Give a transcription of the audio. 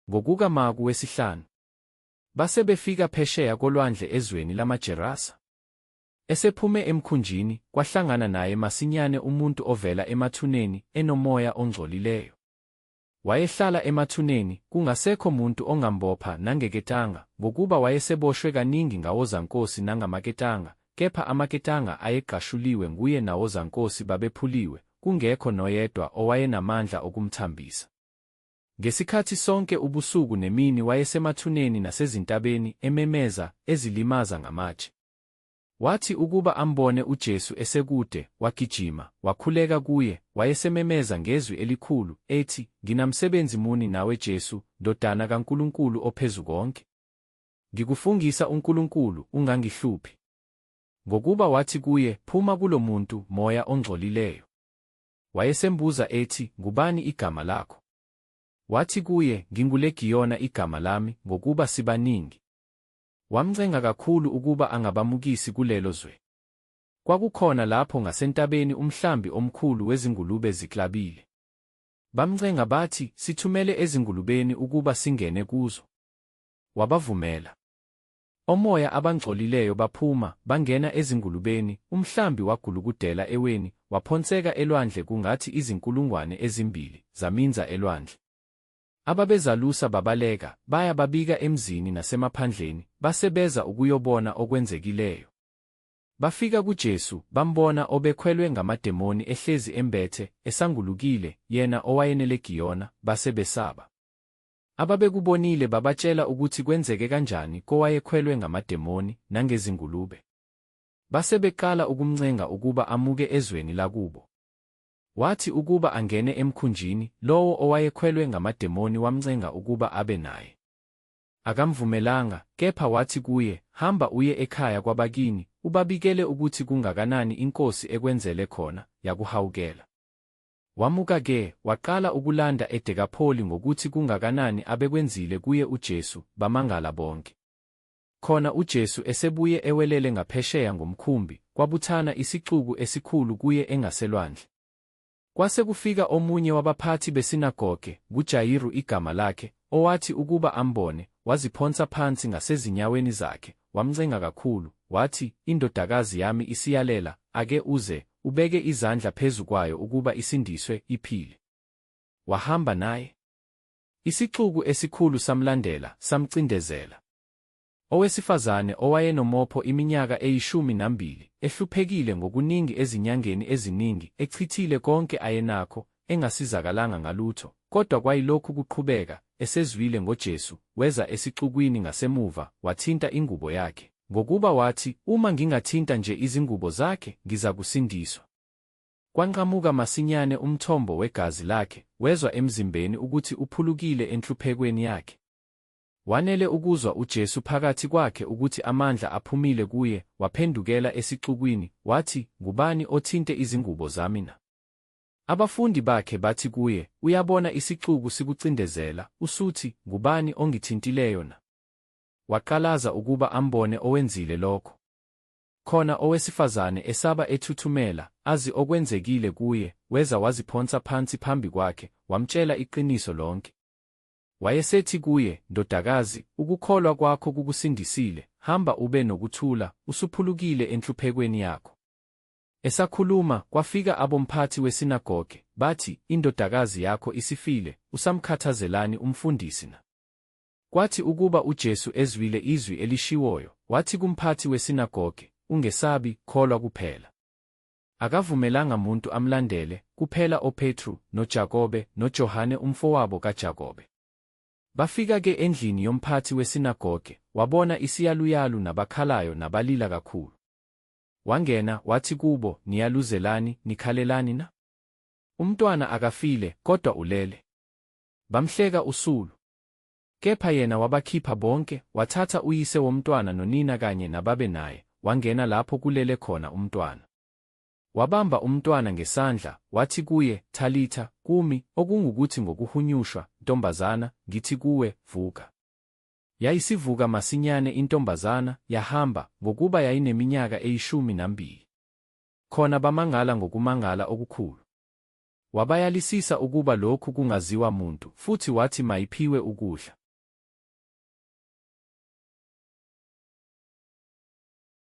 Ngokuka Maku wesihlanu. Base befika phesheya kolwandle ezweni lamaGerasa. Esephume emkhunjini, kwahlangana naye masinyane umuntu ovela emathuneni, enomoya ongcolileyo. Wayehlala emathuneni, kungasekho muntu ongambopha nangeketanga, ngokuba wayeseboshwe kaningi ngawozankosi nangamaketanga, kepha amaketanga ayegqashuliwe nguye nawozankosi babephuliwe, kungekho noyedwa owayenamandla okumthambisa. Ngesikhathi sonke ubusuku nemini wayesemathuneni nasezintabeni, ememeza, ezilimaza ngamatshe. Wathi ukuba ambone uJesu esekude, wagijima, wakhuleka kuye, wayesememeza ngezwi elikhulu, ethi, Nginamsebenzi muni nawe Jesu, Ndodana kaNkulunkulu oPhezukonke? Ngikufungisa uNkulunkulu, ungangihluphi. Ngokuba wathi kuye, Phuma kulo muntu, moya ongcolileyo. Wayesembuza ethi, Ngubani igama lakho? Wathi kuye, NginguLegiyona igama lami, ngokuba sibaningi. Wamncenga kakhulu ukuba angabamukisi kulelo zwe. Kwakukhona lapho ngasentabeni umhlambi omkhulu wezingulube ziklabile. Bamncenga bathi, Sithumele ezingulubeni ukuba singene kuzo. Wabavumela. Omoya abangcolileyo baphuma, bangena ezingulubeni, umhlambi wagulukudela eweni, waphonseka elwandle kungathi izinkulungwane ezimbili, zaminza elwandle. Ababezalusa babaleka, baya babika emzini nasemaphandleni, base beza ukuyobona okwenzekileyo. Bafika kuJesu, bambona obekhwelwe ngamademoni ehlezi embethe, esangulukile, yena owayenelegiyona, base besaba. Ababekubonile babatshela ukuthi kwenzeke kanjani kowayekhwelwe ngamademoni, nangezingulube. Base beqala ukumncenga ukuba amuke ezweni lakubo. Wathi ukuba angene emkhunjini, lowo owayekhwelwe ngamademoni wamncenga ukuba abe naye. Akamvumelanga, kepha wathi kuye, Hamba uye ekhaya kwabakini, ubabikele ukuthi kungakanani iNkosi ekwenzele khona, yakuhawukela. Wamuka-ke, waqala ukulanda eDekapholi ngokuthi kungakanani abekwenzile kuye uJesu, bamangala bonke. Khona uJesu esebuye ewelele ngaphesheya ngomkhumbi, kwabuthana isixuku esikhulu kuye engaselwandle. Kwase kufika omunye wabaphathi besinagoge, nguJayiru igama lakhe, owathi ukuba ambone, waziphonsa phansi ngasezinyaweni zakhe, wamncenga kakhulu, wathi, Indodakazi yami isiyalela, ake uze, ubeke izandla phezu kwayo ukuba isindiswe, iphile. Wahamba naye. Isixuku esikhulu samlandela, samcindezela. Owesifazane owayenomopho iminyaka eyishumi nambili, ehluphekile ngokuningi ezinyangeni eziningi, echithile konke ayenakho, engasizakalanga ngalutho, kodwa kwayilokhu kuqhubeka, esezwile ngoJesu, weza esixukwini ngasemuva, wathinta ingubo yakhe. Ngokuba wathi, Uma ngingathinta nje izingubo zakhe, ngizakusindiswa. Kwanqamuka masinyane umthombo wegazi lakhe, wezwa emzimbeni ukuthi uphulukile enhluphekweni yakhe. Wanele ukuzwa uJesu phakathi kwakhe ukuthi amandla aphumile kuye, waphendukela esixukwini, wathi, Ngubani othinte izingubo zami na? Abafundi bakhe bathi kuye, Uyabona isixuku sikucindezela, usuthi, Ngubani ongithintileyo na? Waqalaza ukuba ambone owenzile lokho. Khona owesifazane esaba ethuthumela, azi okwenzekile kuye, weza waziphonsa phansi phambi kwakhe, wamtshela iqiniso lonke. Wayesethi kuye, Ndodakazi, ukukholwa kwakho kukusindisile, hamba ube nokuthula, usuphulukile enhluphekweni yakho. Esakhuluma, kwafika abomphathi wesinagoge, bathi, Indodakazi yakho isifile, usamkhathazelani umfundisi na? Kwathi ukuba uJesu ezwile izwi elishiwoyo, wathi kumphathi wesinagoge, Ungesabi, kholwa kuphela. Akavumelanga muntu amlandele, kuphela oPetru, noJakobe, noJohane umfowabo kaJakobe. Bafika-ke endlini yomphathi wesinagoge, wabona isiyaluyalu nabakhalayo nabalila kakhulu. Wangena, wathi kubo, Niyaluzelani, nikhalelani na? Umntwana akafile, kodwa ulele. Bamhleka usulu. Kepha yena wabakhipha bonke, wathatha uyise womntwana nonina kanye nababe naye, wangena lapho kulele khona umntwana. Wabamba umntwana ngesandla, wathi kuye, Thalitha, kumi, okungukuthi ngokuhunyushwa, Ntombazana, ngithi kuwe, vuka. Yayisivuka masinyane intombazana, yahamba, ngokuba yayineminyaka eyishumi nambili. Khona bamangala ngokumangala okukhulu. Wabayalisisa ukuba lokhu kungaziwa muntu, futhi wathi mayiphiwe ukudla.